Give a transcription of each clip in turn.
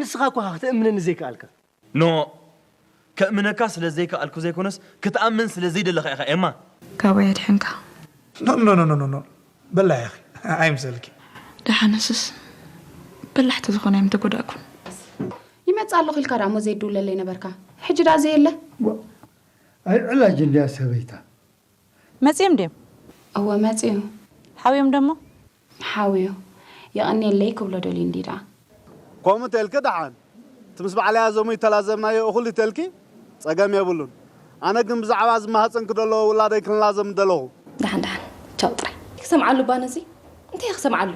ንስኻ እኳ ክትእምነኒ ዘይከኣልካ። ኖ፣ ከእምነካ ስለ ዘይከኣልኩ ዘይኮነስ ክትኣምን ስለ ዘይደለኻ ኢኻ ኤማ። ካባይ ኣድሕንካ። ኖ ኖ ኖ ኖ ኖ፣ በላሕ ኢኺ። ኣይምሰልኪ። ደሓንስስ በላሕቲ ዝኾነ እዮም ተጎዳእኩን። ይመጽእ ኣለኹ ኢልካ ደኣ እሞ ዘይድውለለይ ነበርካ። ሕጂ ደኣ ዘየለ። ኣይዕላጅ እንድያ ሰበይታ። መጺኦም ድዮም? እወ መጺኡ። ሓውዮም ደሞ? ሓውዩ። የቐንየለይ ክብሎ ደልዩ እንዲ ደኣ። ከምኡ ተልኪ ደሓን እቲ ምስ በዓል ያዘሙ ይተላዘብናዮ እኹል ይተልኪ ጸገም የብሉን። ኣነ ግን ብዛዕባ እዚ ማህፀንኪ ደሎ ውላደይ ክንላዘም ደለኹ። ደሓን ደሓን ቻው ጥራይ። ክሰምዓሉ እባ ነዚ እንታይ ክሰምዓሉ?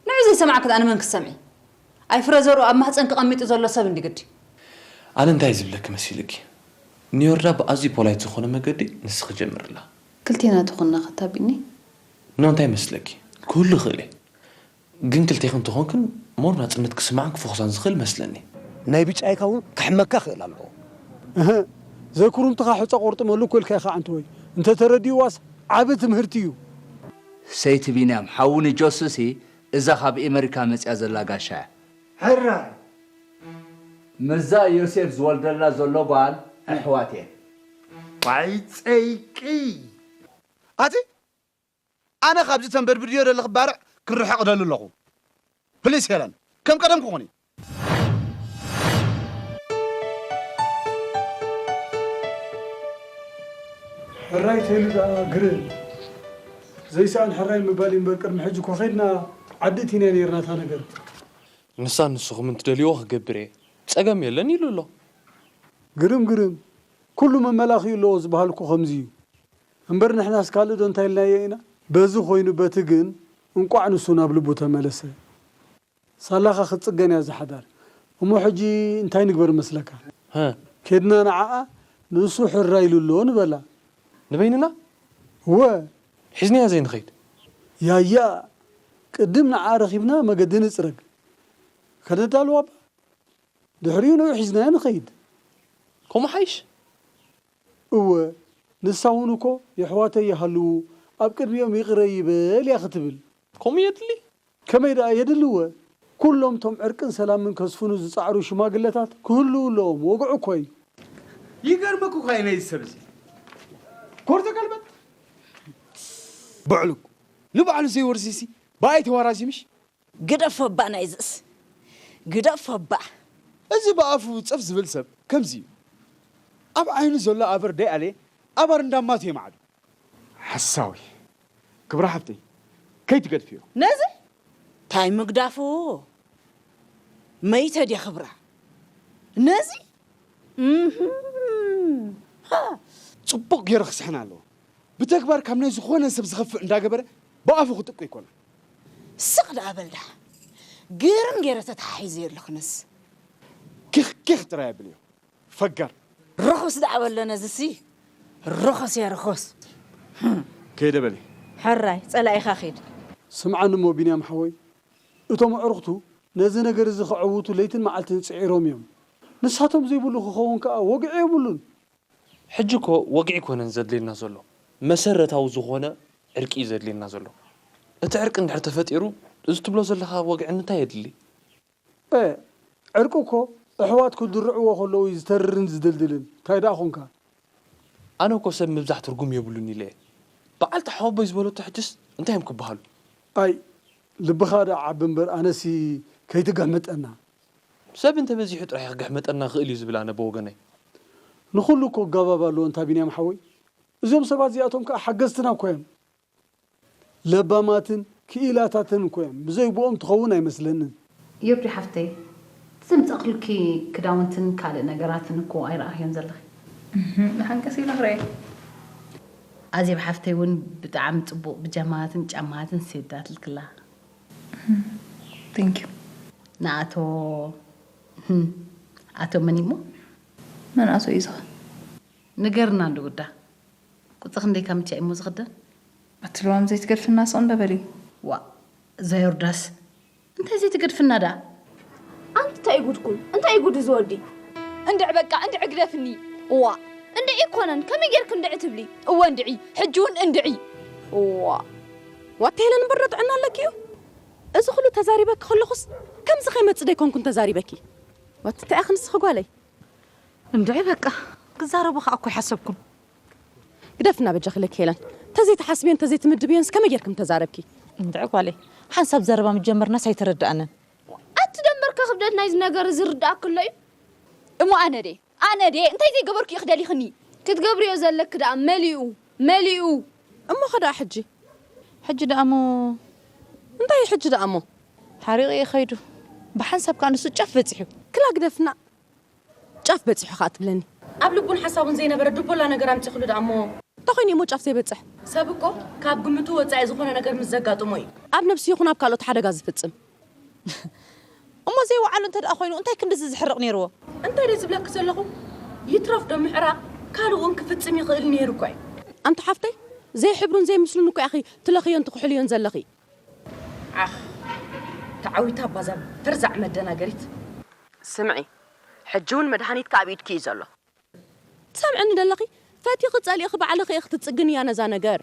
ንዑ ዘይሰማዕኪ ኣነ መን ክሰምዒ? ኣይ ፍረ ዘርኡ ኣብ ማህፀንኪ ቀሚጡ ዘሎ ሰብ እንዲ ግዲ። ኣነ እንታይ ዝብለኪ መሲልኪ? ንዮርዳ ብኣዝዩ ፖላይት ዝኾነ መገዲ ንስኺ ጀምርላ። ክልቴና ተኾንና ከታቢኒ። ኖ እንታይ መስለኪ? ክህሉ ይኽእል እየ። ግን ክልቴኽን ተኾንክን ሞር ናጽነት ክስማዕን ክፈኹሳን ዝኽእል መስለኒ። ናይ ብጫይካ እውን ከሕመካ ክእል ኣለዎ። እህ ዘይኩርምትኻ ሕጸ ቆርጥመሉ እኮ ኢልካ ኢኻ ዓንተወይ። እንተተረዲእዋስ ዓቢ ትምህርቲ እዩ። ሰይቲ ቢንያም ሓዉ ንጆስሲ እዛ ካብ ኤመሪካ መጽያ ዘላ ጋሻ እያ። ሕራይ። ምስዛ ዮሴፍ ዝወልደላ ዘሎ ጓል ኣሕዋት እየን። ዋይ ጸይቂ። ኣቲ ኣነ ካብዚ ተንበድብድዮ ደለኺ ባርዕ ክርሕቕ ደሊ ኣለኹ። ፕሊስ ሄለን ከም ቀደም ክኾኒ። ሕራይ ተይሉ ደኣ ግርም ዘይሰኣን ሕራይ ምባል እዩ እምበር ቅድሚ ሕጂ እኮ ኸይድና ዓዲ እቲና ነይርና እታ ነገር። ንሳ ንስኹም እንትደልይዎ ክገብር እየ ጸገም የለን ኢሉ ኣሎ። ግርም ግርም ኩሉ መመላኺኡ ኣለዎ ዝበሃል እኮ ከምዚ እዩ እምበር ንሕናስ ካልእ ዶ እንታይ ኢልናዮ ኢና በዚ ኮይኑ በቲ ግን እንቋዕ ንሱ ናብ ልቡ ተመለሰ ሳላኻ ክትጽገን እያ እዛ ሓዳር እሞ ሕጂ እንታይ ንግበር መስለካ ኬድና ንዓኣ ንሱ ሕራይ ኢሉ ኣሎ ንበላ ንበይንና እወ ሒዝናያ ዘይንኸይድ ያያ ቅድም ንዓኣ ረኺብና መገዲ ንጽረግ ከነዳልዋ እባ ድሕሪኡ ንዑ ሒዝናዮ ንኸይድ። ከምኡ ሓይሽ። እወ፣ ንሳ እውን እኮ የሕዋተይ ይሃልዉ ኣብ ቅድሚኦም ይቕረ ይበል እያ ክትብል። ከምኡ የድሊ። ከመይ ደኣ የድሊ እወ። ኩሎም እቶም ዕርቅን ሰላምን ከስፍኑ ዝጻዕሩ ሽማግለታት ክህልዉ ኣለዎም፣ ወግዒ እኮ እዩ። ይገርመኩ እኳ እዩ ናይዚ ሰብ እዚ። ኮር ተገልበጥ። በዕሉ ንባዕሉ ዘይወርሲሲ ብኣይ ተዋራዚ ምሽ? ግደፎ እባ ናይዝስ ግደፎ እባ። እዚ ብኣፉ ጸፍ ዝብል ሰብ ከምዚ እዩ። ኣብ ዓይኑ ዘሎ ኣበር ደይኣለየ ኣባር እንዳማቱ የማዕዱ። ሓሳዊ። ክብራ ሓፍተይ ከይትገድፍዮ። ነዚ ታይ ምግዳፉ መይተ ድየ ክብራ ነዚ እህም፣ ሃ። ጽቡቕ ገይሩ ክስሕን ኣለዎ። ብተግባር ካብ ናይ ዝኾነ ሰብ ዝኸፍእ እንዳገበረ ብኣፉ ክጥቁ ኣይኮነን። ስቕ ደኣ በል ደሓን። ግርም ገይረ ተተሓሒዘዮ ኣለኹ ነዚ። ኪኽ ኪኽ ጥራይ ኣብልዮ። ፈጋር። ርኹስ ደኣ በሎ ነዚሲ። ርኹስ እየ ርኹስ። ከይደ በሊ። ሕራይ ጸላኢኻ ኺድ። ስምዓኒ እሞ ቢንያም ሓወይ፣ እቶም ኣዕሩኽቱ ነዚ ነገር እዚ ከዐውቱ ለይትን መዓልትን ጽዒሮም እዮም። ንሳቶም ዘይብሉ ክኸውን ከኣ ወግዒ የብሉን። ሕጂ እኮ ወግዒ ኣይኮነን ዘድልየና ዘሎ፣ መሰረታዊ ዝኾነ ዕርቂ እዩ ዘድልየና ዘሎ። እቲ ዕርቂ እንድሕር ተፈጢሩ፣ እዚ ትብሎ ዘለኻ ወግዒ እንታይ የድሊ? እ፣ ዕርቂ እኮ ኣሕዋት ክድርዕዎ ከለዉ እዩ ዝተርርን ዝድልድልን። እንታይ ደኣ ኾንካ? ኣነ እኮ ሰብ ምብዛሕ ትርጉም የብሉን ኢለ እየ። በዓልቲ ሓወቦይ ዝበለቶ ሕጅስ እንታይ እዮም ክበሃሉ? ኣይ፣ ልብኻ ደኣ ዓቢ እምበር ኣነሲ ከይትግሕምጠና። ሰብ እንተበዚሑ ጥራይ ክግሕመጠና ይኽእል እዩ ዝብል ኣነ ብወገነይ። ንኹሉ እኮ ኣገባብ ኣለዎ እንታ ቢንያም ሓወይ። እዞም ሰባት እዚኣቶም ከኣ ሓገዝትና እኮ እዮም። ለባማትን ክኢላታትን እኮ እዮም። ብዘይ ብኦም ትኸውን ኣይመስለንን። ዮርዲ ሓፍተይ፣ እቲ ዘምጻእክልኪ ክዳውንትን ካልእ ነገራትን እኮ ኣይረኣኽዮን ዘለኺ። እህ፣ ንሓንቀስ ኢለ ክርእየ። ኣዜብ ሓፍተይ እውን ብጣዕሚ ጽቡቕ ብጃማታትን ጫማታትን ሰዲዳትልክላ። እህ፣ thank you። ንኣቶ እህ፣ ኣቶ መን እሞ? መን ኣቶ እዩ ዝኸ? ንገርና እንዶ ጉዳ። ቁጽሪ ክንደይ ካብ ምቻ እሞ ዝኽደን? ኣቲ ልዋም ዘይትገድፍና ስቕ እንዶ በሊ። ዋእ እዛ ዮርዳስ እንታይ ዘይትገድፍና ደኣ? ኣንቲ እንታይ እዩ ጉድኩም? እንታይ እዩ ጉድ እዚ ወዲ? እንድዒ በቃ እንድዒ ግደፍኒ። ዋእ እንድዒ ኣይኮነን ከመይ ጌርኪ እንድዒ ትብሊ? እወ እንድዒ ሕጂ እውን እንድዒ። ዋእ። ዋት ሄለን እምበር ዶ ጥዕና ኣለኪ እዩ? እዚ ኩሉ ተዛሪበኪ ከለኹስ ከምዚ ከይመጽእ ዶ ኣይኮንኩን ተዛሪበኪ? ወትተያ ክንስኺ ጓለይ። እንድዒ በቃ፣ ክዛረቡ ከኣ እኮ ኣይሓሰብኩን። ግደፍና በጃኺ ለኪ ሄለን። ተዘይትሓስብዮን ተዘይትምድብዮንስ ከመይ ጌርክም ተዛረብኪ? እንድዒ ጓለይ፣ ሓንሳብ ዘረባ ምጀመርናስ ኣይተረድኣንን። ኣቲ ደንበርከ ክብደት ናይዚ ነገር እዚ ርድኣኪ ኣሎ እዩ። እሞ ኣነ ድየ? ኣነ ድየ? እንታይ ዘይገበርኩ ኢኺ ደሊኽኒ? ክትገብርዮ ዘለኪ ደኣ መሊኡ፣ መሊኡ። እሞ ኸ ደኣ ሕጂ? ሕጂ ደኣ እሞ እንታይ እዩ ሕጂ ደኣ እሞ? ሓሪቑ እዩ ኸይዱ። ብሓንሳብ ከኣ ንሱ ጫፍ በጺሑ። ክላ ግደፍና። ጫፍ በጺሑ ኸኣ ትብለኒ። ኣብ ልቡን ሓሳቡን ዘይነበረ ድቦላ ነገር ኣምጺኽሉ ደኣ እሞ። እንታይ ኮይኑ እሞ ጫፍ ዘይበጽሕ? ሰብ እኮ ካብ ግምቱ ወጻኢ ዝኾነ ነገር ምስ ዘጋጥሞ እዩ ኣብ ነብሱ ይኹን ኣብ ካልኦት ሓደጋ ዝፍጽም። እሞ ዘይወዓሉ እንተ ደኣ ኮይኑ እንታይ ክንድዚ ዝሕርቕ ነይርዎ? እንታይ ደይ ዝብለኪ ዘለኹ? ይትረፍ ዶ ምሕራቕ ካልእ እውን ክፍጽም ይኽእል ነይሩ እኮ እዩ። ኣንቲ ሓፍተይ፣ ዘይሕብሩን ዘይምስሉን እኮ ኢኺ ትለኽዮን ትኽሕልዮን ዘለኺ። ዓኽ፣ ተዓዊታ ባዛ ፍርዛዕ መደናገሪት። ስምዒ፣ ሕጂ እውን መድሃኒትኪ ኣብ ኢድኪ እዩ ዘሎ። ትሰምዕኒ ደለኺ? ፈቲኺ ጸሊእኺ ባዕልኺ ኢኺ ትጽግንያ ነዛ ነገር።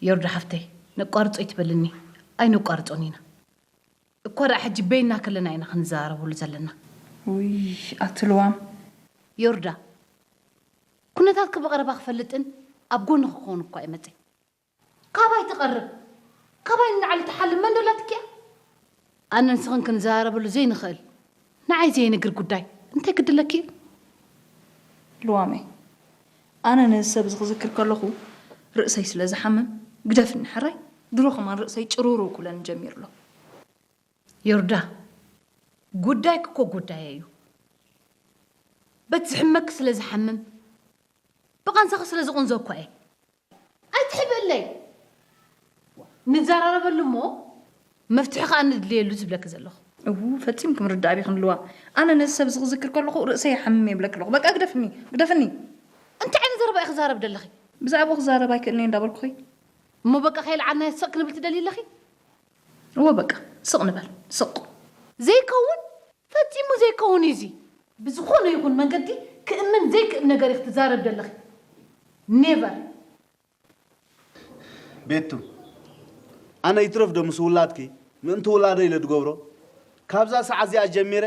ዮርዳ ሓፍተይ፣ ነቋርጾ ኣይትበልኒ። ኣይነቋርጾን ኢና። እኳ ደኣ ሕጂ በይንና ከለና ኢና ክንዘራረበሉ ዘለና። ውይ፣ ኣቲ ልዋም። ዮርዳ፣ ኩነታትኪ ብቐረባ ክፈልጥን ኣብ ጎንኺ ክኸውን እኳ እየ መጺእ። ካባይ ትቐርብ፣ ካባይ ንላዕሊ ትሓልም መን ደላትኪ እያ? ኣነን ንስኽን ክንዘራረበሉ ዘይንኽእል፣ ንዓይ ዘየንግር ጉዳይ እንታይ ግድለኪ እዩ? ልዋመይ፣ ኣነ ነዚ ሰብ እዚ ክዝክር ከለኹ ርእሰይ ስለ ዝሓምም ግደፍኒ ሕራይ። ድሮ ከማን ርእሰይ ጭሩሩ ክብለኒ ጀሚሩ ኣሎ። ዮርዳ፣ ጉዳይኪ እኮ ጉዳየይ እዩ። በቲ ዝሕመኪ ስለ ዝሓምም፣ ብቓንዛኺ ስለ ዝቕንዞ እኳ እየ። ኣይትሕብእለይ። ንዘራረበሉ እሞ መፍትሒ ከኣ ንድልየሉ ዝብለኪ ዘለኹ። እዉ፣ ፈጺምኩም ርዳእ ቢኽን ልዋም። ኣነ ነዚ ሰብ እዚ ክዝክር ከለኹ ርእሰይ ይሓምም እየ ይብለኪ ኣለኹ። በቃ ግደፍኒ፣ ግደፍኒ። እንታይ ዓይነት ዘረባ ኢኺ ክዛረብ ደለኺ? ብዛዕባኡ ክዛረብ ኣይክእልን እየ እንዳበልኩኺ። እሞ በቃ ከይልዓልና ስቕ ክንብል ትደልዪ ኣለኺ? እወ በቃ፣ ስቕ ንበል፣ ስቕ። ዘይከውን፣ ፈጺሙ ዘይከውን እዩ እዚ። ብዝኾነ ይኹን መንገዲ ክእመን ዘይክእል ነገር ኢኺ ትዛረብ ደለኺ። ኔቨር። ቤቱ፣ ኣነ ይትረፍ ዶ ምስ ውላድኪ ምእንቲ ውላደ ኢለ ድገብሮ፣ ካብዛ ሰዓት እዚኣ ጀሚረ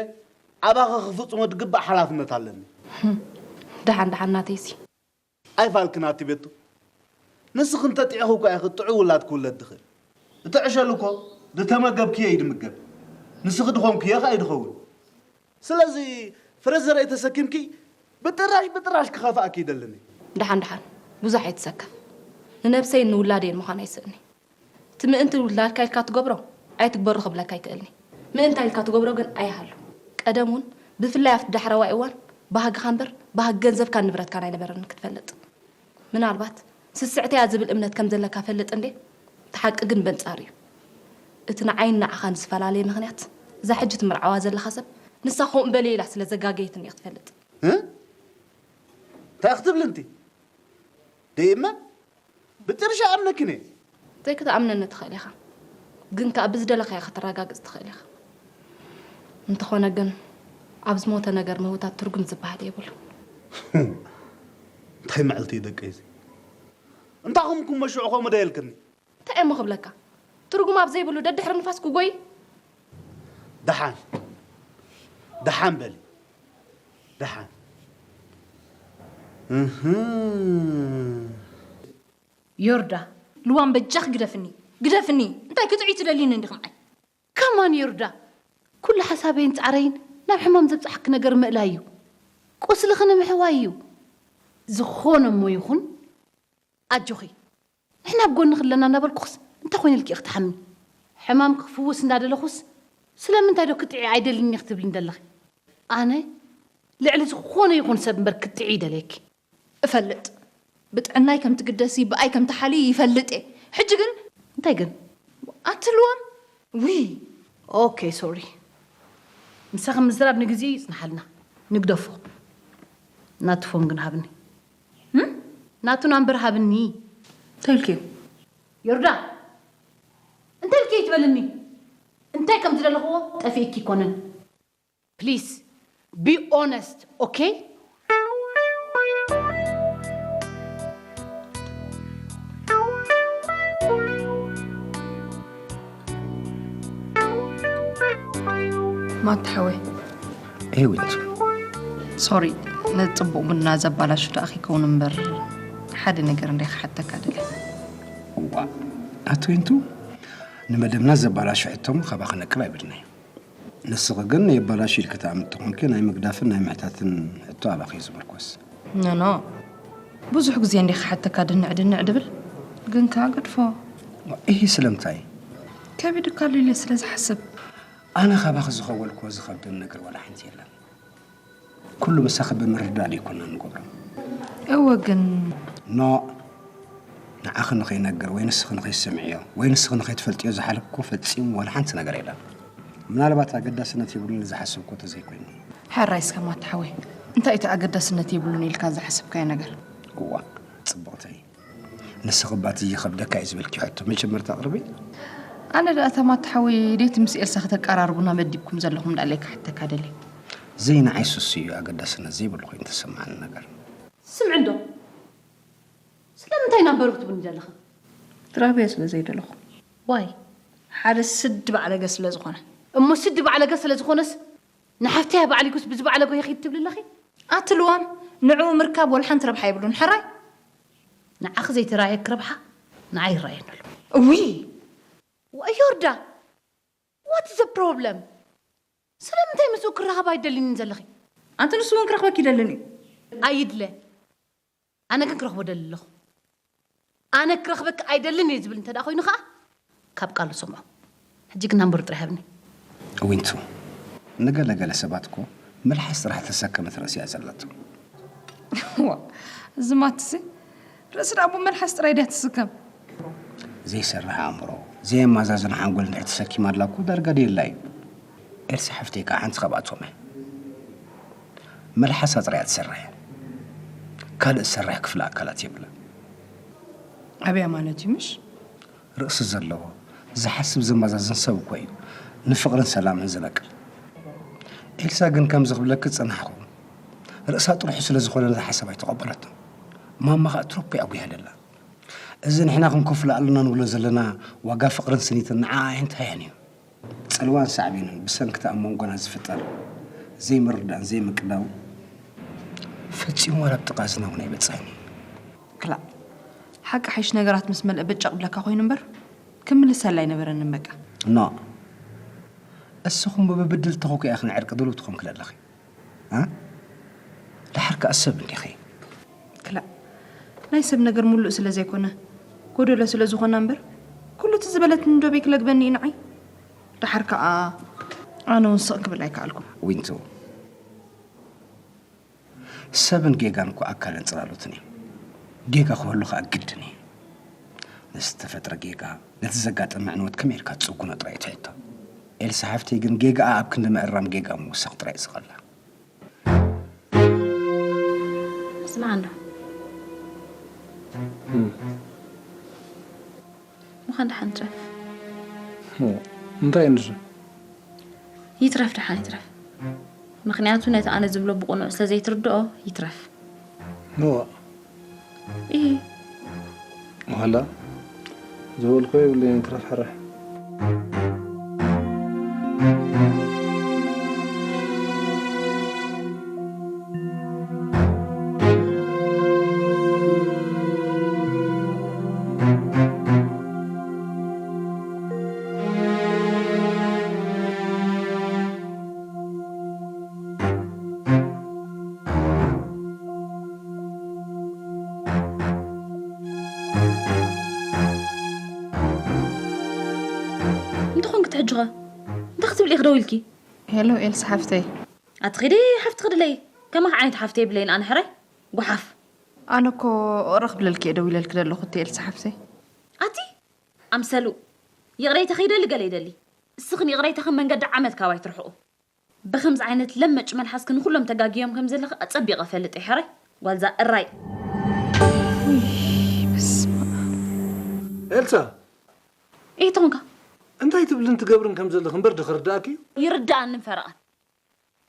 ኣባኺ ክፍጽሞ ድግባእ ሓላፍነት ኣለኒ። ደሓን ደሓን ናተይሲ። ኣይፋልክን ኣቲ ቤቱ። ንስኺ እንተጥዒኺ እኳ ኢኺ ጥዑይ ውላድ ክውለድ ድኽእል። እቲ ዕሸል እኮ ድተመገብክዮ እዩ ድምገብ። ንስኺ ድኾንክዮ ኸኣ እዩ ድኸውን። ስለዚ ፍረ ዘርኢ ተሰኪምኪ ብጥራሽ ብጥራሽ ክኸፍኣኪ ይደልን እየ። ደሓን ደሓን ብዙሕ ኣይትሰከፍ። ንነብሰይን ንውላደይን ምዃን ኣይስእኒ። እቲ ምእንቲ ውላድካ ኢልካ ትገብሮ ኣይትግበሮ ክብለካ ኣይክእልኒ። ምእንታ ኢልካ ትገብሮ ግን ኣይሃሉ። ቀደም እውን ብፍላይ ኣብቲ ዳሕረዋይ እዋን ባህግኻ እምበር ባህጊ ገንዘብካን ንብረትካን ኣይነበረንን ክትፈልጥ። ምናልባት ስስዕቲ እያ ዝብል እምነት ከም ዘለካ ፈልጥ እንዴ? እቲ ሓቂ ግን በንጻሩ እዩ። እቲ ንዓይን ንዓኻን ዝፈላለየ ምኽንያት እዛ ሕጂ ትምርዓዋ ዘለኻ ሰብ ንሳ ከምኡ በልየ ኢላ ስለ ዘጋገየትኒ እየ ክትፈልጥ። እ? እንታይ ክትብሊ እንቲ? ደይመ? ብጥርሻ ኣምነክን እየ። ዘይክትኣምነኒ ትኽእል ኢኻ፣ ግን ከኣ ብዝደለኻዮ ከተረጋግጽ ትኽእል ኢኻ። እንተኾነ ግን ኣብ ዝሞተ ነገር ምህውታት ትርጉም ዝበሃል የብሉ። እንታይ መዕልቲ እዩ ደቀይ እዚ? እንታይ ኹምኩም መሽዑ ከምኡ ዶ የልክኒ? እንታይ እሞ ክብለካ? ትርጉም ኣብ ዘይብሉ ደድሕሪ ንፋስ ክጎይ? ደሓን፣ ደሓን በሊ፣ ደሓን። እህ። ዮርዳ፣ ልዋም በጃኽ ግደፍኒ፣ ግደፍኒ። እንታይ ክትርኢ ትደልይኒ እንዲኺ ንዓይ? ከማን ዮርዳ፣ ኩሉ ሓሳበይን ጻዕረይን ናብ ሕማም ዘብጽሓኪ ነገር ምእላይ እዩ። ቁስልኺ ንምሕዋይ እዩ። ዝኾነ እሞ ይኹን፣ ኣጆኺ። ንሕና ኣብ ጎንኺ ኣለና እናበልኩኽስ እንታይ ኮይነልኪ ኢኺ ትሓሚ? ሕማምኪ ክፍውስ እንዳደለኹስ ስለምንታይ ዶ ክጥዒ ኣይደልን እየ ክትብልኒ ዘለኺ? ኣነ ልዕሊ ዝኾነ ይኹን ሰብ እምበር ክጥዒ ይደልየኪ። እፈልጥ። ብጥዕናይ ከም ትግደሲ፣ ብኣይ ከም ትሓልዪ ይፈልጥ እየ። ሕጂ ግን እንታይ ግን? ኣቲ ልዋም? ውይ! ኦኬ፣ ሶሪ። ምሳኺ ምዝራብ ንግዜ ይጽንሓልና። ንግደፎ። ናቱ ፎን ግን ሃብኒ። እም? ናቱ ናምበር ሃብኒ። እንታይ ኢልክዮ? ዮርዳ! እንታይ ኢልክዮ ትበልኒ? እንታይ ከም ዝደለኽዎ ጠፊእኪ ኣይኮነን። Please be honest, okay? ማታ ሓወይ፣ ሄይ ዊንቱ። ሶሪ፣ ነቲ ጽቡቕ ቡና ዘባላሹ ደኣ ከይከውን እምበር፣ ሓደ ነገር እንድየ ክሓተካ ደልየ። እዋ፣ ኣቲ ዊንቱ፣ ንመደብና ዘባላሹ ሕቶ እሞ ካባኺ ክነቅል ኣይብድናይ። ንስኺ ግን የባላሹ ኢልኪ ትኣምኒ እንተኾንኪ፣ ናይ ምግዳፍን ናይ ምሕታትን ሕቶ ኣባኺ እዩ ዝምርኮስ። ኖ፣ ኖ። ብዙሕ ግዜ እንድየ ክሓተካ ድንዕ ድንዕ ድብል፣ ግን ከኣ ገድፎ። ዋ፣ እሂ ስለምንታይ? ከቢድካ ኣሎ ኢለ ስለ ዝሓስብ። ኣነ ካባኺ ዝኸወልክዎ ዝኸብደኒ ነገር ዋላ ሓንቲ የለን። ኩሉ ምሳኺ ብምርዳእ ኣይኮናን ንገብሮ። እወ ግን ኖ፣ ንዓኺ ንኸይነግር ወይ ንስኺ ንኸይትሰምዕዮ ወይ ንስኺ ንኸይትፈልጥዮ ዝሓለፍክዎ ፈጺሙ ዋላ ሓንቲ ነገር የለን። ምናልባት ኣገዳስነት የብሉን ዝሓሰብክዎ ተዘይኮይኑ። ሕራይ እስከ ማታ ሓወይ፣ እንታይ እቲ ኣገዳስነት የብሉን ኢልካ ዝሓሰብካዮ ነገር? እዋ፣ ጽብቕተይ፣ ንስኺ ባቲ ይኸብደካ እዩ ዝበልኪ ሕቶ መጀመርታ ኣቕርቢ። ኣነ ደኣ እታ ማታ ሓወይ ደይቲ ምስ ኤልሳ ከተቀራርቡና መዲብኩም ዘለኹም ደኣ ኢለ ክሓተካ ደልየ። ዘይንዓይ ሱስ እዩ ኣገዳስነት ዘይብሉ ኮይኑ ተሰማዓኒ ነገር። ስምዒ እንዶ፣ ስለምንታይ ናብ በሩ ክትብኒ ዘለኻ? ክረኽበዮ ስለ ዘይደለኹ። ዋይ? ሓደ ስዲ ባዕለገ ስለ ዝኾነ። እሞ ስዲ ባዕለገ ስለ ዝኾነስ ንሓፍተይ ባዕሊጉስ ብዝባዕለጎ ይኺድ ትብሊ ኣለኺ? ኣቲ ልዋም፣ ንዕኡ ምርካብ ወላ ሓንቲ ረብሓ የብሉን። ሕራይ? ንዓኺ ዘይተራእየኪ ረብሓ ንዓይ ይረኣየኒ ኣሎ። እውይ! ዋይ ዮርዳ! What is the problem? ስለምንታይ ምስኡ ክራኸብ ኣይደልንን ዘለኺ? ኣንቲ ንሱ እውን ክረኽበኪ ይደልን እዩ። ኣይድለ። ኣነ ግን ክረኽቦ ደሊ ኣለኹ። ኣነ ክረኽበኪ ኣይደልን እየ ዝብል እንተ ደኣ ኮይኑ ኸኣ ካብ ቃሉ ስምዖ። ሕጂ ግን ናምበሩ ጥራይ ሃብኒ። ዊንቱ፣ ንገለገለ ሰባት እኮ መልሓስ ጥራሕ ተሰከመት ርእሲ እያ ዘለቶ። ዋ፣ እዚ ማትሲ ርእሲ ደኣ እሞ መልሓስ ጥራይ ድያ ትስከም? ዘይሰርሕ ኣእምሮ፣ ዘየመዛዝን ሓንጎል እንድሕር ተሰኪማ ኣላ እኮ ዳርጋ ደየላ እዩ። ኤልሳ ሓፍተይ ከኣ ሓንቲ ካብኣቶም እያ። መልሓሳ ጥራይ እያ ትሰርሕ። ካልእ ዝሰርሕ ክፍሊ ኣካላት የብላን። ኣብያ ማለት እዩ ምሽ? ርእሲ ዘለዎ፣ ዝሓስብ ዘመዛዝን ሰብ እኮ እዩ ንፍቕርን ሰላምን ዝነቅፍ። ኤልሳ ግን ከምዚ ክብለኪ ዝጸናሕኩ፣ ርእሳ ጥርሑ ስለ ዝኾነ ነቲ ሓሳብ ኣይተቐበለቶን። ማማ ኸኣ ትሮፖ እያ ኣጒሃ ደላ። እዚ ንሕና ክንከፍሎ ኣሎና ንብሎ ዘለና ዋጋ ፍቕርን ስኒትን ንዓኣ ኣየንታያን እዩ። ጽልዋን ሳዕቤንን ብሰንክቲ ኣብ መንጎና ዝፍጠር ዘይምርዳእን ዘይምቅዳው ፈጺሙ ዋላ ኣብ ጥቓ እዝና እውን ኣይበጽሕን እዩ። ክላእ፣ ሓቂ ሓይሽ ነገራት ምስ መልአ በጫ ክብለካ ኮይኑ እምበር፣ ክምልሰላ ኣይነበረንን በቃ። ኖ፣ እስኹም ብብድል ተኾኩ ኢኺ ንዕርቂ ድልው ትኾንኪ ዘለኺ። እ? ደሓር ከኣ ሰብ እንዲኺ። ክላእ፣ ናይ ሰብ ነገር ሙሉእ ስለ ዘይኮነ፣ ጎደሎ ስለ ዝኾና እምበር፣ ኩሉ እቲ ዝበለትኒ ዶ ቤክ ለግበኒ እዩ ንዓይ? ደሓር ከኣ ኣነ እውን ስቕ ክብል ኣይከኣልኩን። ዊንቱ፣ ሰብን ጌጋን እኮ ኣካልን ጽላሎትን እዮም። ጌጋ ክህሉ ከኣ ግድን እዩ። ንዝተፈጥረ ጌጋ፣ ነቲ ዘጋጠመ ዕንወት ከመይ ኢልካ ትጽጉኖ ጥራይ እዩ እቲ ሕቶ። ኤልሳ ሓፍተይ ግን ጌጋኣ ኣብ ክንዲ ምእራም ጌጋ ምውሳኽ ጥራይ እዩ ዝቐላ። ስማዕ እንዶ። እም። ምዃን ደሓን ትረፍ። ኦ፣ እንታይ እዩ ንሱ? ይትረፍ ደሓን ይትረፍ። ምኽንያቱ ነቲ ኣነ ዝብሎ ብቕኑዕ ስለ ዘይትርድኦ ይትረፍ። እዋ። ኢሂ። ዋላ ዝበልኮ የብለይን ይትረፍ ሕራይ። እንተ ኾንኪ ትሕጂ ኸ እንታይ ክትብሊ ኢኺ ደው ኢልኪ? ሄሎ ኤልሳ ሓፍተይ። ኣቲ ኺዲ ሓፍትኺ ድለዪ። ከማኺ ዓይነት ሓፍቲ የብለይን ኣነ ሕራይ። ጓሓፍ። ኣነ እኮ እቕረ ክብለልኪ እየ ደው ኢለልኪ ዘለኹ እቲ ኤልሳ ሓፍተይ። ኣቲ ኣምሰሉ። ይቕሬታ ከይደሊ ገለ ይደሊ። እስኽን ይቕሬታኽን መንገዲ ዓመት ካብ ኣይትርሕቑ። ብኸምዚ ዓይነት ለመጭ መልሓስኪ ንኹሎም ተጋግዮም ከም ዘለኺ ኣጸቢቐ እፈልጥ እየ ሕራይ። ጓልዛ እራይ። ውይ፣ በስመ ኣብ። ኤልሳ! ኤይ ተኾንካ? እንታይ ትብልን ትገብርን ከም ዘለኺ እምበር ዶ ክርድኣኪ እዩ? ይርድኣንን ፈረቓን።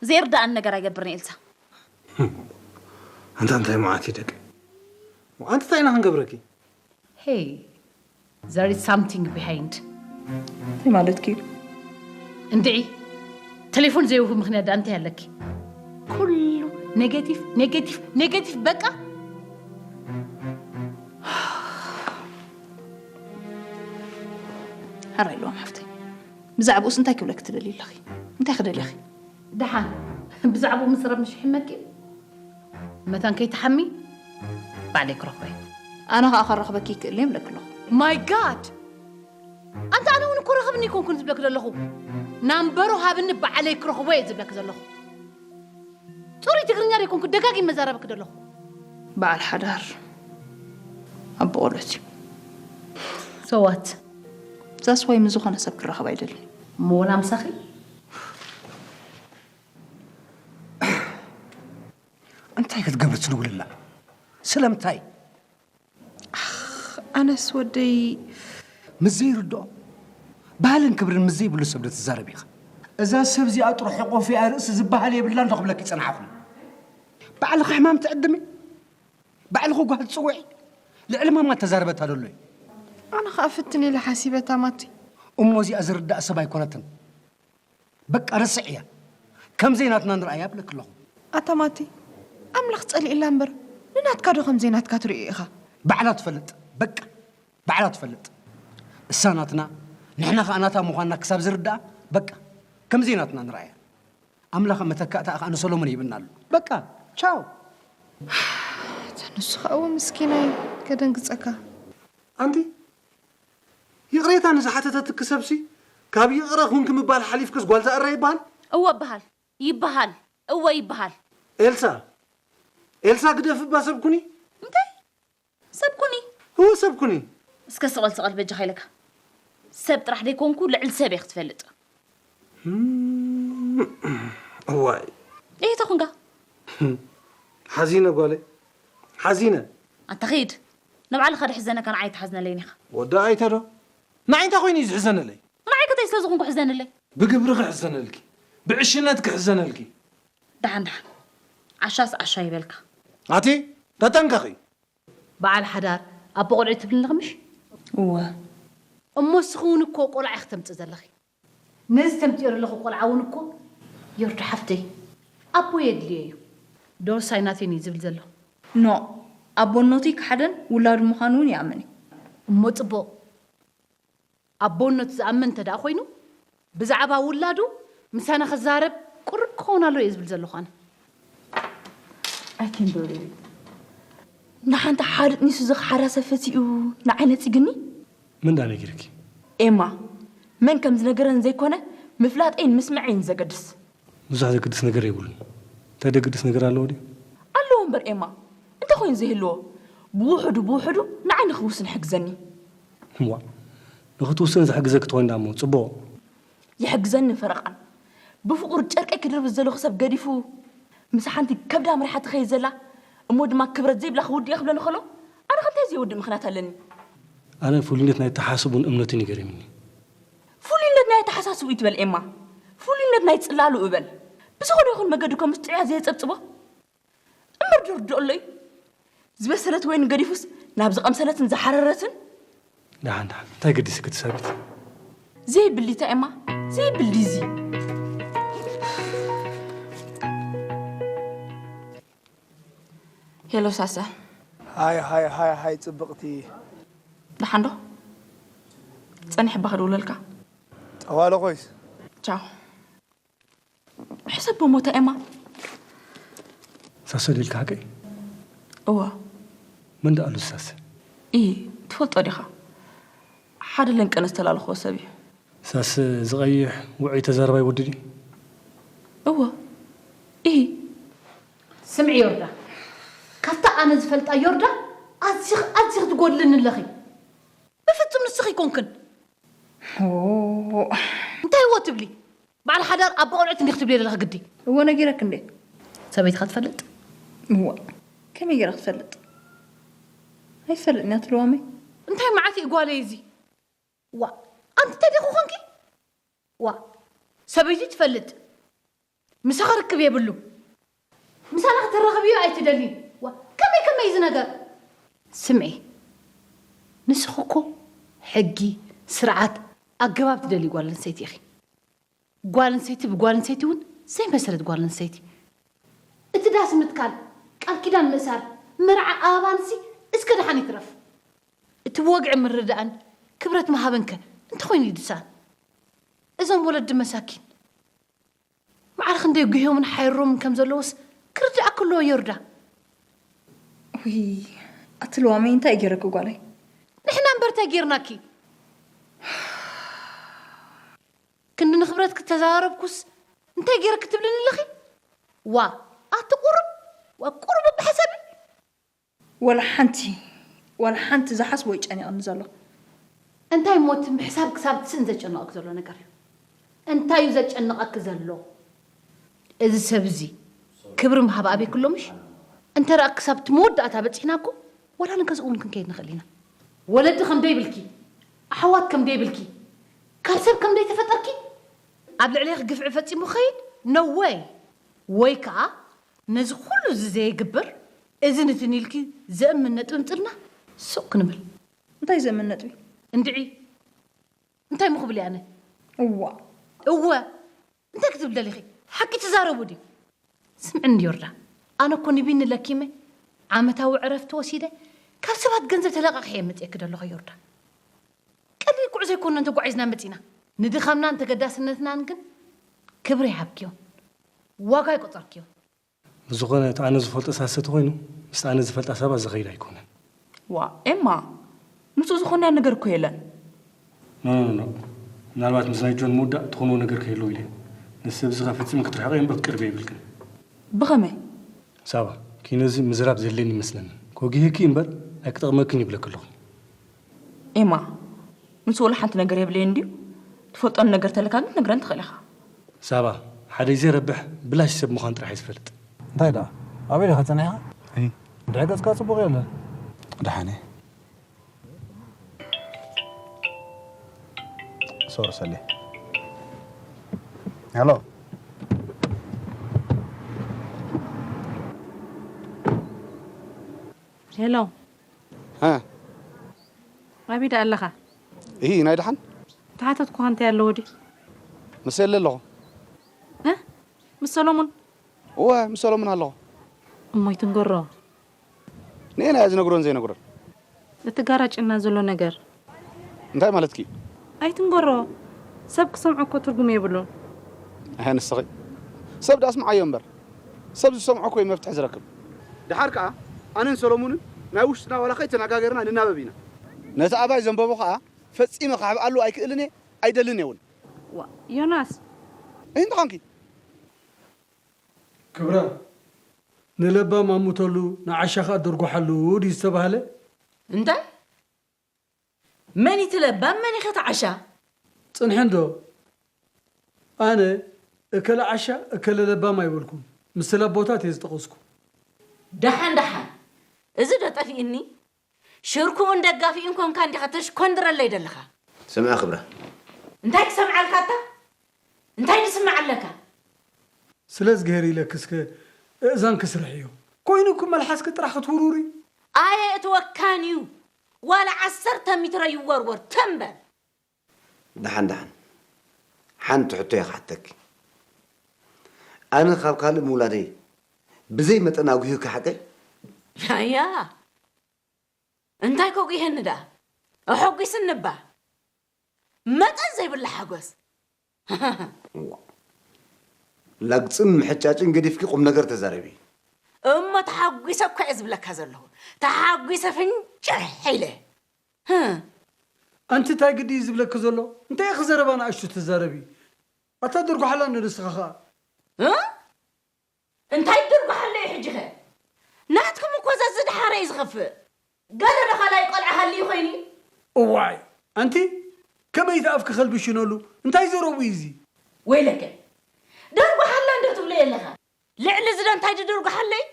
ዘይርድኣኒ ነገር ኣይገብርን ኤልሳ። ኣንታ እንታይ መዓት እዩ ደቂ? ኣንቲ እንታይ ኢና ክንገብረኪ? Hey, there is something behind. እንታይ ማለትኪ እዩ? እንድዒ፣ ቴሌፎን ዘይህቡ ምኽንያት ደኣ እንታይ ኣለኪ? ኔጌቲቭ፣ ኔጌቲቭ፣ ኔጌቲቭ፣ በቃ። ሕራይ ኣለዎም ሓፍተይ። ብዛዕባኡስ እንታይ ክብለኪ ትደልዪ ኣለኺ? እንታይ ክደልይኺ? ደሓን ብዛዕባኡ ምስረብ ምሽ ይሕመኪ? መታን ከይትሓሚ ባዕለይ ክረኽቦ እየ። ኣነ ኸኣ ከራኽበኪ ይክእል እየ እብለኪ ኣለኹ። ማይ ጋድ! ኣንታ ኣነ እውን እኮ ረኽብኒ ኣይኮንኩን ዝብለኪ ዘለኹ። ናምበሩ ሃብኒ ባዕለይ ክረኽቦ እየ ዝብለኪ ዘለኹ። ጽሩይ ትግርኛ ደይኮንኩ ደጋጊም መዛረበኪ ዘለኹ። በዓል ሓዳር ኣቦ ቆልዑት እዩ። So what? ዛስ ወይ ምስ ዝኾነ ሰብ ክራኸብ ኣይደልን። እሞ ወላ ምሳኺ? እንታይ ክትገብሪ ትድውልላ? ስለምንታይ? ኣነስ ወደይ ምስ ዘይርድኦ ባህልን ክብርን ምስ ዘይብሉ ሰብ ዶ ትዛረብ ኢኻ? እዛ ሰብ እዚኣ ጥሩሕ ሕቆፊኣ ርእሲ ዝበሃል የብላን ዶ ክብለኪ ጸናሕኹም? ባዕልኺ ሕማም ትዕድሚ፣ ባዕልኺ ጓል ትጽውዒ፣ ልዕሊ ማማ ተዛረበታ ደሎ እዩ። ኣነ ኸኣ ፍትን ኢለ ሓሲበታ ማቲ። እሞ እዚኣ ዝርዳእ ሰብ ኣይኮነትን። በቃ ርስዕያ። ከም ዘይናትና ንርኣያ እብለኪ ኣለኹ። ኣታ ማቲ፣ ኣምላኽ ጸሊእላ እምበር ንናትካ ዶ ከም ዘይናትካ ትርእዮ ኢኻ? ባዕላ ትፈልጥ። በቃ ባዕላ ትፈልጥ። እሳ ናትና ንሕና ኸኣ ናታ ምዃንና ክሳብ ዝርድኣ በቃ ከም ዘይናትና ንርኣያ። ኣምላኽ መተካእታ ኸኣ ንሰሎሞን ይብና ኣሎ። በቃ ቻው። ንሱ ኸኣ እወ ምስኪናይ ከደንግጸካ። ኣንቲ ይቕሬታ ንዝሓተተትኪ ሰብሲ ካብ ይቕረ ኩንኪ ምባል ሓሊፍክስ ጓል ዝኣረ ይበሃል? እወ እበሃል። ይበሃል። እወ ይበሃል። ኤልሳ፣ ኤልሳ ግደፊ እባ ሰብ ኩኒ። እንታይ? ሰብ ኩኒ? እወ ሰብ ኩኒ። እስከ ስቕ በል ስቕ በል በጃኻ ኢለካ። ሰብ ጥራሕ ደይኮንኩ ልዕሊ ሰብ እየ ክትፈልጥ። እም፣ እዋይ። እየ ተኹንካ። ሓዚነ ጓለይ። ሓዚነ። ኣታ ኺድ። ንባዕልኻ ድሕዘነካ ንዓይ ትሓዝነለይን ኢኻ። ወዲ ኣይተ ዶ? ንዓይ እንታይ ኮይኑ እዩ ዝሕዘነለይ? ንዓይ ከተይ ስለ ዝኾንኩ ሕዘንለይ። ብግብሪ ክሕዘነልኪ፣ ብዕሽነት ክሕዘነልኪ። ደሓን ደሓን። ዓሻስ ዓሻ ይበልካ። ኣቲ ተጠንቀቒ። በዓል ሓዳር ኣቦ ቆልዑ ትብልኒ ኸምሽ? እወ። እሞ እስኺ እውን እኮ ቆልዓ ኢኺ ተምጽእ ዘለኺ። ነዚ ተምጽዮ ዘለኹ ቆልዓ እውን እኮ ዮርዳ ሓፍተይ ኣቦ የድልዮ እዩ። ዶርሳይ ናተይን እዩ ዝብል ዘሎ። ኖ፣ ኣቦነቱ ይከሓደን ውላዱ ምዃኑ እውን ይኣምን እዩ። እሞ ጽቡቕ። ኣቦነቱ ዝኣምን እንተ ደኣ ኮይኑ፣ ብዛዕባ ውላዱ ምሳና ክዛረብ ቁሩብ ክኸውን ኣለዎ እየ ዝብል ዘለኹ ኣነ። ኣይ ኪምበርሊ፣ ንሓንቲ ሓርጥ ኒሱ ዝኸሓዳ ሰብ ፈቲኡ ንዓይ ነጺግኒ? መን ደኣ ነጊርኪ? ኤማ፣ መን ከም ዝነገረን ዘይኮነ፣ ምፍላጠይን ምስምዐይን ዘገድስ። ብዙሕ ዘገድስ ነገር የብሉን። እንታይ ደገድስ ነገር ኣለዎ ድዩ? ኣለዎ እምበር ኤማ፣ እንታይ ኮይኑ ዘይህልዎ? ብውሕዱ ብውሕዱ ንዓይ ንኽውስን ይሕግዘኒ። እዋ፣ ንኽትውስን ዝሕግዘኪ ተኾይኑ ደኣ እሞ ጽቡቕ። ይሕግዘኒ ፈረቓን። ብፍቑር ጨርቀይ ክድርብ ዝደለኹ ሰብ ገዲፉ፣ ምስ ሓንቲ ከብዳ መሪሓ ትኸይድ ዘላ፣ እሞ ድማ ክብረት ዘይብላ ክውድእ እየ ክብለኒ ከሎ፣ ኣነ ኸ እንታይ ዘይወድእ ምኽንያት ኣለኒ? ኣነ ፍሉይነት ናይ ኣተሓሳስብኡን እምነቱን እዩ ገሪምኒ። ፍሉይነት ናይ ኣተሓሳስብኡ ይትበል ኤማ፣ ፍሉይነት ናይ ጽላሉ እበል። ብዝኾነ ይኹን መገዲ ከምስ ጥዑያ ዘየጸብጽቦ? እምበር ዶ ርድኦ ኣሎ እዩ? ዝበሰለት ወይኒ ገዲፉስ ናብ ዝቐምሰለትን ዝሓረረትን? ደሓን፣ ደሓን። እንታይ ገዲስኪ እቲ ሰበይቲ? ዘይብል ድዩ እታ ኤማ? ዘይብል ድዩ እዚ? ሄሎ ሳሰ። ሃይ፣ ሃይ፣ ሃይ፣ ሃይ፣ ጽብቕቲ። ደሓን ዶ? ጸኒሐ እባ ክድውለልካ። ጠዋለ ኮይስ? ቻው። ሕሰብ ብሞታ ኤማ። ሳሰ ድልካ ሓቀይ? እወ። መን ደኣ ኣሉ ሳሰ? ኢ፣ ትፈልጦ ዲኻ? ሓደ ለንቀነ ዝተላለኽዎ ሰብ እዩ። ሳሰ ዝቐይሕ ውዑይ ተዛረባይ ወዲ ድዩ? እወ። ኢ። ስምዒ ዮርዳ። ካብታ ኣነ ዝፈልጣ ዮርዳ ኣዚኽ-፣ ኣዚኽ ትጎድልኒ ኣለኺ። ብፍጹም ንስኺ ኣይኮንክን። ኦ። እንታይ እዎ ትብሊ? በዓል ሓዳር ኣቦ ቆልዑት እንዲኽ ትብሊ ዘለኺ ግዲ። እዎ ነጊረክ እንዴ? ሰበይትኻ ትፈልጥ? እዎ። ከመይ ገይራ ክትፈልጥ? ኣይትፈልጥን እያ ትልዋመይ። እንታይ መዓት እዩ ጓለይ እዚ? ዋ፣ ኣንቲ እንታይ ዲኹ ኾንኪ? ዋ፣ ሰበይቲ ትፈልጥ። ምሳኺ ርክብ የብሉ። ምሳና ክትራኸብዮ ኣይትደልይን። ዋ፣ ከመይ ከመይ እዚ ነገር? ስምዒ፣ ንስኺ እኮ ሕጊ፣ ስርዓት፣ ኣገባብ ትደልዪ ጓል ኣንስተይቲ ኢኺ። ጓል ኣንስተይቲ ብጓል ኣንስተይቲ እውን ዘይመሰለት ጓል ኣንስተይቲ። እቲ ዳስ ምትካል፣ ቃል ኪዳን ምእሳር፣ መርዓ ኣበባንሲ እስከ ደሓን ይትረፍ። እቲ ወግዒ ምርዳእን ክብረት ምሃብንከ እንተኾይኑ ይድሳን? እዞም ወለዲ መሳኪን ማዕረ ክንደይ ጉህዮምን ሓይሮምን ከም ዘለዎስ ክርድኣኪ ኣለዎ ዮርዳ። ውይ፣ ኣቲ ልዋመይ እንታይ ገይረኪ ጓለይ? ንሕና እምበር እንታይ ጌርናኪ? ክንዲ ንክብረትኪ ተዘራረብኩስ እንታይ ገይረኪ ትብልኒ ኣለኺ? ዋ፣ ኣቲ ቁሩብ፣ ዋ ቁሩብ ብሓሳቢ። ወላ ሓንቲ፣ ወላ ሓንቲ ዝሓስቦ ይጨኒቕኒ ዘሎ። እንታይ እሞ እቲ ምሕሳብ ክሳብ ትስእን ዘጨንቐኪ ዘሎ ነገር እዩ? እንታይ እዩ ዘጨንቐኪ ዘሎ? እዚ ሰብ እዚ ክብሪ ምሃብ ኣበይ ክሎ ምሽ? እንተ ደኣ ክሳብ እቲ መወዳእታ በጺሕና እኮ ዋላ ንገዝኡ እውን ክንከይድ ንኽእል ኢና። ወለዲ ከም ደይብልኪ፣ ኣሕዋት ከም ደይብልኪ፣ ካብ ሰብ ከም ደይተፈጠርኪ፣ ኣብ ልዕሌኺ ግፍዒ ፈጺሙ ክኸይድ? No way! ወይ ከኣ ነዚ ኩሉ እዚ ዘየግብር፣ እዝን እትን ኢልኪ ዘእምን ነጥቢ ምጽልና ሱቕ ክንብል። እንታይ ዘእምን ነጥቢ? እንድዒ፣ እንታይ እሞ ክብል እየ ኣነ? እዋ። እወ፣ እንታይ ክትብል ደሊኺ? ሓቂ ትዛረቡ ድዩ? ስምዕኒ ዮርዳ፣ ኣነ እኮ ንቢኒ ለኪመ ዓመታዊ ዕረፍቲ ወሲደ ካብ ሰባት ገንዘብ ተለቃቒሐ እየ መፅኤኪ ደለኹ ዮርዳ። ቀሊል ጉዕዞ ኣይኮነን ተጓዒዝና መፂና። ንድኻምናን ተገዳስነትናን ግን ክብሪ ይሃብክዮ፣ ዋጋ ይቆፀርክዮ። ብዝኾነ እቲ ኣነ ዝፈልጦ ሳሰ ተኾይኑ ምስቲ ኣነ ዝፈልጣ ሰባት ዝኸይድ ኣይኮነን። ዋ ኤማ፣ ምስኡ ዝኾንናዮ ነገር እኮ የለን። ኖ ኖ ኖ፣ ምናልባት ምስ ናይ ጆን ምውዳእ ትኾንዎ ነገር ከይህልዎ ኢለ እየ። ነዚ ሰብ እዚ ኸኣ ፈጺሙ ክትርሕቕዮ እምበር ክትቀርብዮ የብልክን። ብኸመይ? ሳባ፣ ኪኖ እዚ ምዝራብ ዘድልየኒ ይመስለኒ። ከጉህየኪ እምበር ኣይክጠቕመክን ይብለኪ ኣለኹ። ኤማ፣ ንሱ ወላ ሓንቲ ነገር የብለይን ድዩ? ትፈልጦ ነገር ተለካ ግን ክትነግረኒ ትኽእል ኢኻ። ሳባ፣ ሓደ ግዜ ረብሕ ብላሽ ሰብ ምዃን ጥራሕ እየ ዝፈልጥ። እንታይ ደኣ? ኣበይ ዲኻ ጸኒሕካ? እይ። ድሕሪ ገጽካ ጽቡቕ የለን። ደሓን እየ። ሶሪ ሰሌ። ሄሎ። ሄሎ። ሀ። ኣበይ ደኣ ኣለኻ? እሂ፣ ናይ ደሓን? ተሓተትኩኻ እንታይ ኣለዎ ድዩ? ምስ ሰሌ ኣለኹ። እ? ምስ ሰሎሙን? እወ፣ ምስ ሰሎሙን ኣለኹ። እሞ ኣይትንገሮ። ንኤና እየ ዝነግሮን ዘይነግሮን። እቲ ጋራጭና ዘሎ ነገር። እንታይ ማለትኪ? ኣይትንገሮ። ሰብ ክሰምዖ እኮ ትርጉም የብሉን። ኣይ ንስኺ። ሰብ ደኣ ስምዓዮ እምበር። ሰብ ዝሰምዖ እኮ እዩ መፍትሒ ዝረክብ። ደሓር ከኣ ኣነን ሰሎሙንን ናይ ውሽጥና ዋላ ከይተነጋገርና ንናበብ ኢና። ነቲ ኣባይ ዘንበቦ ከኣ ፈጺመ ክሕብኣሉ ኣይክእልን እየ፣ ኣይደልን እየ እውን። ዋ፣ ዮናስ። እንታይ ኾንኪ? ክብረ፣ ንለባም ኣሙተሉ፣ ንዓሻ ኸኣ ደርጉሓሉ ድዩ ዝተባህለ? እንታይ? መን እዩ እቲ ለባም፣ መን እዩ ኸ እቲ ዓሻ? ጽንሒ እንዶ፣ ኣነ እከለ ዓሻ፣ እከለ ለባም ኣይበልኩን። ምስላ ኣቦታት እየ ዝጠቐስኩ። ደሓን ደሓን፣ እዚ ዶ ጠፊእኒ? ሽርኩኡን ደጋፊኡን ኮንካ እንዲኻ ተሽኮንድረለይ ደለኻ። ስምዐ ክብረ። እንታይ ክሰምዓልካ ኣታ? እንታይ ድስምዕ ኣለካ? ስለ እዝግሄር ኢለኪ እስከ እእዛንኪ ስርሕዮ። ኮይኑ እኮ መልሓስኪ ጥራሕ ክትውርውሪ። ኣየእትወካን እዩ። ዋላ ዓሰርተ ሚትሮ ይወርወር፣ ተምበል። ደሓን ደሓን። ሓንቲ ሕቶ እየ ክሓተኪ። ኣነ ካብ ካልእ ምውላደይ ብዘይ መጠን ኣጉህዩኪ ሓቀይ? ኣያ። እንታይ ከጉህየኒ ደኣ? ኣሐጒስኒ እባ። መጠን ዘይብላ ሓጎስ። እዋ። ላግጽን ምሕጫጭን ገዲፍኪ ቁም ነገር ተዛረቢ። እሞ ተሓጒሰ እኮ እየ ዝብለካ ዘለኹ። ተሓጒሰ ፍንጭሕ ኢለ። ህም። ኣንቲ እንታይ ግዲ እዩ ዝብለኪ ዘሎ? እንታይ ኢኺ ዘረባ ንኣሽቱ ትዛረቢ? ኣታ ድርጓሓላ እንዶ ንስኻ ኸኣ። እ? እንታይ ድርጓሓለ እዩ ሕጂ ኸ? ናትኩም እኮ ዘዝድሓረ እዩ ዝኸፍእ። ገለ ዶ ካልኣይ ቆልዓ ሃልዩ ኮይኑ? እዋይ፣ ኣንቲ ከመይ እቲ ኣፍኪ ከልብሽነሉ? እንታይ ዘረቡ እዩ እዚ? ወይለከ፣ ደርጓሓላ እንዶ ትብሎ የለኻ? ልዕሊ እዚ ዶ እንታይ ድድርጓሓለይ?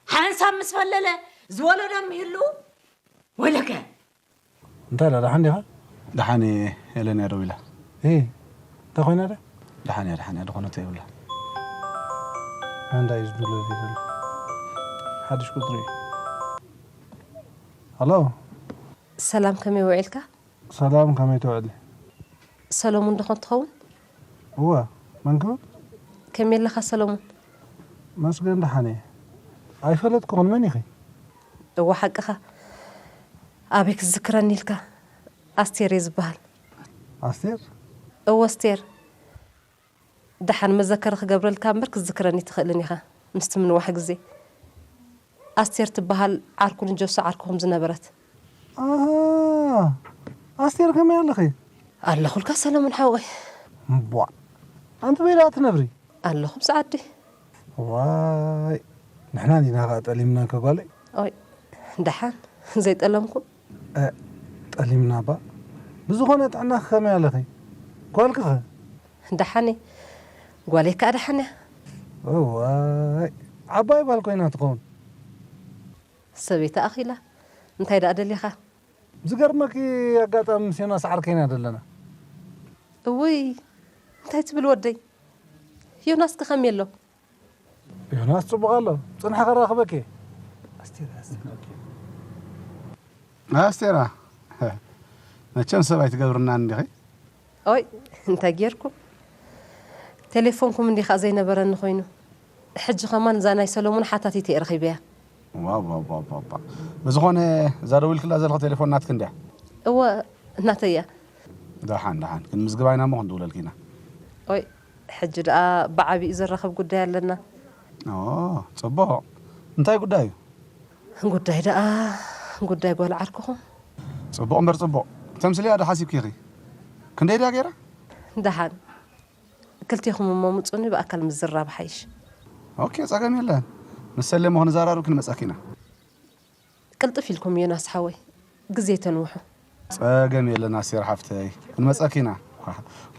ሓንሳብ ምስ ፈለለ ዝወለዶም ይህልው? ወይለከ። እንታይ ኢላ፣ ደሓን ዲኻ? ደሓን እየ፣ ሄለን እያ ደዊላ። እ፣ እንታይ ኮይና ድያ? ደሓን እያ፣ ደሓን እያ፣ ዝኾነቶ የብላ። ኣንዳ እዩ ዝድውለለይ ዘሎ። ሓድሽ ቁጽሪ እዩ። ሃሎ። ሰላም፣ ከመይ ውዒልካ? ሰላም፣ ከመይ ትውዕሊ? ሰለሙን ዶ ኾን ትኸውን? እወ፣ መን ክብል? ከመይ ኣለኻ ሰለሙን? መስገን ደሓን እየ። ኣይፈለጥኩኽን፣ መን ኢኺ? እወ ሓቅኻ። ኣበይ ክትዝክረኒ ኢልካ? ኣስቴር እየ ዝበሃል። ኣስቴር? እወ ኣስቴር። ደሓን መዘከሪ ክገብረልካ እምበር ክትዝክረኒ ትኽእልን ኢኻ። ምስቲ ምንዋሕ ግዜ። ኣስቴር ትበሃል ዓርኩ ንጆሶ ዓርኩኹም ዝነበረት። ኣሃ፣ ኣስቴር ከመይ ኣለኺ? ኣለኹልካ ሰለሙን ሓወይ። እምቧ፣ ኣንቲ በይ ደኣ ትነብሪ? ኣለኹ ምስ ዓዲ። ዋይ፣ ንሕና እንዲና ኸኣ ጠሊምናኪ ጓለይ። ኦይ፣ ደሓን ዘይጠለምኩም? እ፣ ጠሊምና እባ። ብዝኾነ ጥዕናኺ ከመይ ኣለኺ? ጓልኪ ኸ? ደሓን እየ። ጓለይ ከኣ ደሓን እያ። እዋይ፣ ዓባይ ጓል ኮይና ትኸውን። ሰበይቲ ኣኺላ። እንታይ ደኣ ደሊኻ? ዝገርመኪ ኣጋጣሚ ምስ ዮናስ ዓርከይ ኢና ዘለና። እውይ፣ እንታይ ትብል ወደይ? ዮናስ ከ ከመይ ኣሎ? ዮናስ ጽቡቕ ኣሎ። ጽንሐ ከራኽበኪ። ኣስቴር፣ ኣስቴር፣ ኦኬ። ኣስቴራ፣ መቸም ሰብ ኣይትገብርናን እንዲኺ? ኦይ፣ እንታይ ጌርኩም? ቴሌፎንኩም እንዲኻ ዘይነበረኒ ኮይኑ። ሕጂ ኸማን እዛ ናይ ሰሎሙን ሓታቲት እየ ረኺበያ። ዋው፣ ዋው፣ ዋው፣ ዋው፣ ዋው። ብዝኾነ፣ እዛ ደዊልክላ ዘለኺ ቴሌፎን ናትኪ እንድያ? እወ፣ ናተይ እያ። ደሓን፣ ደሓን። ክንምዝግባ ኢና እሞ ክንድውለልኪ ኢና። ኦይ፣ ሕጂ ደኣ ብዓቢኡ ዘራኽብ ጉዳይ ኣለና። ኦ፣ ጽቡቕ። እንታይ ጉዳይ እዩ? ጉዳይ ደኣ፣ ጉዳይ ጓል ዓርኩኹም። ጽቡቕ እምበር ጽቡቕ። ተምስልያ ዶ ሓሲብኪ ኢኺ? ክንደይ ድያ ገይራ? ደሓን። ክልቴኹም እሞ ምጹኒ ብኣካል ምዝራብ ሓይሽ። ኦኬ፣ ጸገም የለን። ምስ ሰሌ እሞ ክንዘራረብ ክንመጸኪ ኢና። ቅልጥፍ ኢልኩም ዮናስ ሓወይ፣ ግዜ ተንውሑ። ጸገም የለን ኣስቴር ሓፍተይ፣ ክንመጸኪ ኢና።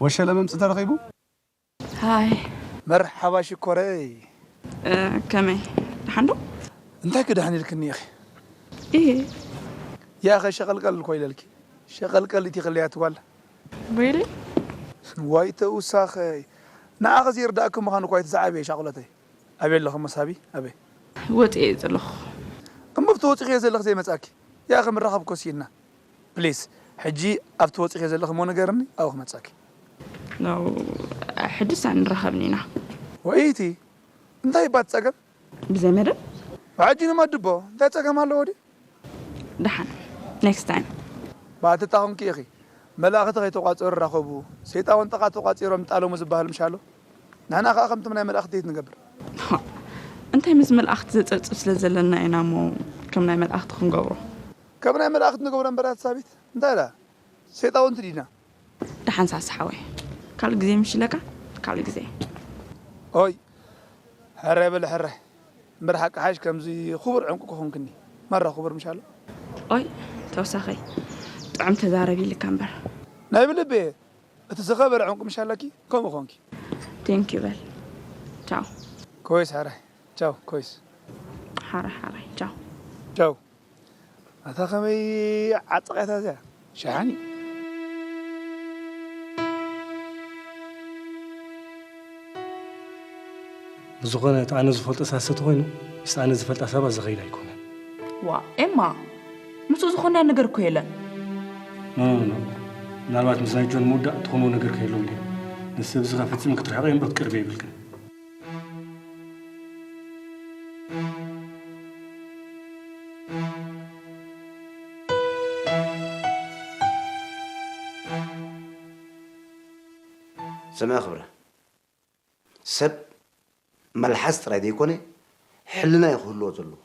ወሸለ መምጽ ተረኺቡ? ሃይ። መርሓባ ሽኮረይ። እ፣ ከመይ? ደሓን ዶ? እንታይ ክደሓን ኢልክኒ ኢኺ? ኢሂ። ያኸ ሸቐልቀል እኮ ኢለልኪ። ሸቐልቀል እቲ ክለያ ትጓል። Really? ዋይ ተውሳኸይ። ንዓኺ ዘይርዳእኪ ምዃኑ እኮ እቲ ዝዓበየ ሻቕሎተይ። ኣበይ ኣለኺ መሳቢ? ኣበይ? ወፂኤ እየ ዘለኹ። እሞ ብቲ ወፂኺ እየ ዘለኺ ዘይመፃኪ። ያኸ ምራኸብ እኮ ስኢንና። ፕሊስ፣ ሕጂ ኣብቲ ወፂኺ ዘለኺ እሞ ንገርኒ፣ ኣብኡ ክመፃኪ። ኖ፣ ሕጅስ ኣይንራኸብን ኢና። ወይቲ፣ እንታይ እባ እቲ ፀገም? ብዘይ መደብ? ሕጂ ንመድቦ፣ እንታይ ፀገም ኣለዎ ድዩ? ደሓን፣ ኔክስት ታይም። ባትታ ኹንኪ ኢኺ። መላእኽቲ ከይተቋፀሩ ራኸቡ፣ ሰይጣውንቲ ኸዓ ተቋፂሮም ይጣለሙ ዝበሃል ምሽ ኣሎ። ንሕና ኸዓ ከምቶም ናይ መላእኽቲ ዘይት ንገብር። እንታይ ምስ መላእኽቲ ዘፀብፅብ ስለ ዘለና ኢና እሞ ከም ናይ መላእኽቲ ክንገብሮ? ከም ናይ መላእኽቲ ንገብሮ እምበር ኣቲ ሳቢት። እንታይ ኢላ? ሰይጣውንቲ ዲና? ደሓን ሳሲ ሓወይ። ካልእ ግዜ ምሽ ኢለካ? ካልእ ግዜ። ኦይ፣ ሕራይ በሊ ሕራይ። እምበር ሓቂ ሓይሽ ከምዚ ክቡር ዕንቁ ክኾንክኒ። ማራ ክቡር ምሽ ኣሎ። ኦይ፣ ተወሳኸይ። ጥዑም ተዛረቢ ኢልካ እምበር። ናይ ብልቢ እየ። እቲ ዝኸበረ ዕንቁ ምሽ ኣለኪ፣ ከምኡ ኾንኪ። ቴንክ ዩ በል። ቻው። ኮይስ ሓራይ። ቻው፣ ኮይስ። ሓራይ፣ ሓራይ። ቻው። ቻው። ኣታ ኸመይ ዓጸቓታ እዚኣ? ሸሓኒ። ብዝኾነ፣ እቲ ኣነ ዝፈልጦ ሳሰ ተኾይኑ፣ ምስቲ ኣነ ዝፈልጣ ሰባት ዝኸይድ ኣይኮነን። ዋ፣ ኤማ፣ ምስኡ ዝኾነ ነገር እኮ የለን። ኖ፣ ኖ፣ ኖ። ምናልባት ምስ ናይ ጆን ምውዳእ ትኾንዎ ነገር ከየለዉ ድዩ? ነዚ ሰብ እዚ ኸዓ ፈጺሙ ክትርሕቐዮ እምበር ክትቅርብዮ የብልክን። ስምዒ ክብረ፣ ሰብ መልሓስ ጥራይ ዘይኮነ፣ ሕልና እዩ ክህልዎ ዘለዎ።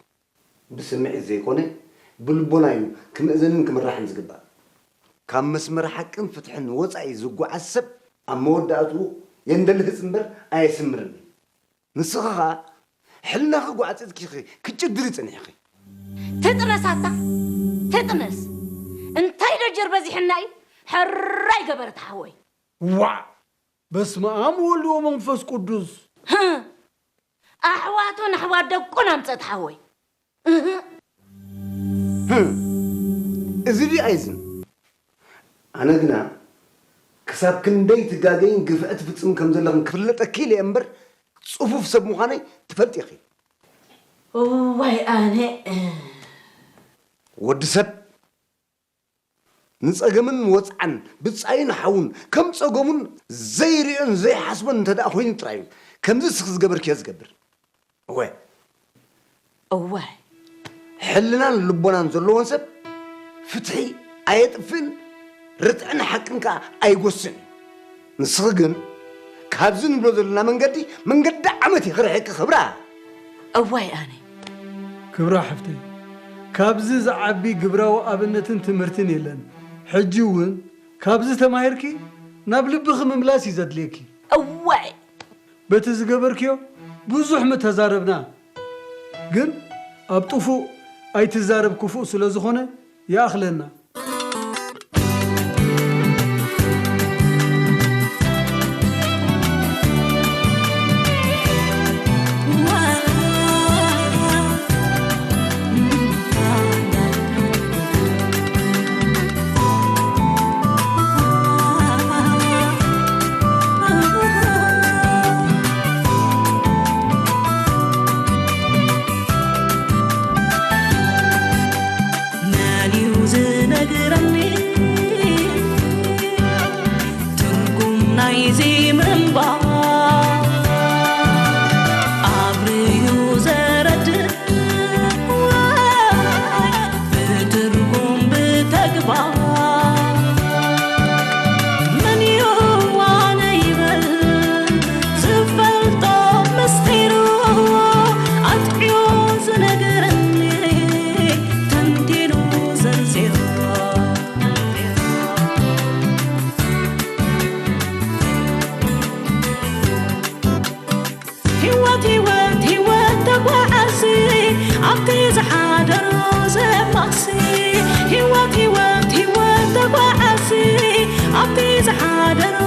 ብስምዒት ዘይኮነ፣ ብልቦና እዩ ክምእዘንን ክምራሕን ዝግባእ። ካብ መስመር ሓቅን ፍትሕን ወጻኢ ዝጓዓዝ ሰብ፣ ኣብ መወዳእትኡ የንደልህጽ እምበር ኣየስምርን እዩ። ንስኺ ኸኣ ሕልናኺ ጓዕጺጽኪ ኢኺ ክትጭድሪ ጸኒሕኺ። ትጥነስ ኣታ፣ ትጥነስ። እንታይ ዶ ጀር በዚሕና እዩ? ሕራይ ገበረት ሓወይ። ዋዕ! በስመ ኣብ ወወልድ ወመንፈስ ቅዱስ። ህም! ኣሕዋቱን ኣሕዋት ደቁን ኣምጸት ሓወይ። እህ። ህም! እዚ ድዩ ኣይዝን? ኣነ ግና ክሳብ ክንደይ ትጋገይን ግፍዒ ትፍጽምን ከም ዘለኽን ክፍለጠኪ ኢለ እየ እምበር፣ ጽፉፍ ሰብ ምዃነይ ትፈልጢ ኢኺ። እዋይ ኣነ። ወዲ ሰብ ንጸገምን ወጽዓን ብጻይን ሓውን ከም ጸገሙን ዘይርእዮን ዘይሓስቦን እንተ ደኣ ኮይኑ ጥራይ እዩ ከምዚ እስኺ ዝገበርክዮ ዝገብር። እወ፣ እወ። ሕልናን ልቦናን ዘለዎን ሰብ ፍትሒ ኣየጥፍእን፣ ርትዕን ሓቅን ከኣ ኣይጎስን። ንስኺ ግን ካብዚ ንብሎ ዘለና መንገዲ መንገዲ ዓመት እዩ ክርሕቂ ክብራ። እዋይ ኣነ። ክብራ ሓፍተይ፣ ካብዚ ዝዓቢ ግብራዊ ኣብነትን ትምህርትን የለን። ሕጂ እውን ካብዚ ተማሂርኪ ናብ ልብኺ ምምላስ እዩ ዘድልየኪ። እዋይ! በቲ ዝገበርክዮ ብዙሕ ምተዛረብና፣ ግን ኣብ ጥፉእ ኣይትዛረብ ክፉእ ስለ ዝኾነ ይኣኽለና። መን እዩ ዝነግረኒ ትርጉም ናይዚ ምንባር? ኣብርዩ ዘረድእ ብትርጉም ብተግባር መን እዩ ዋነ ይበል ዝፈልጦ ምስጢሩ ኣጥዕዮ ዝነግረኒ ተንቲኑ ዘንዚሩ። ህይወት ህይወት ህይወት ተጓዓዚ ኣብቲ ዝሓደሮ ዘማሲ ህይወት ህይወት ህይወት ተጓዓዚ ኣብቲ ዝሓደሮ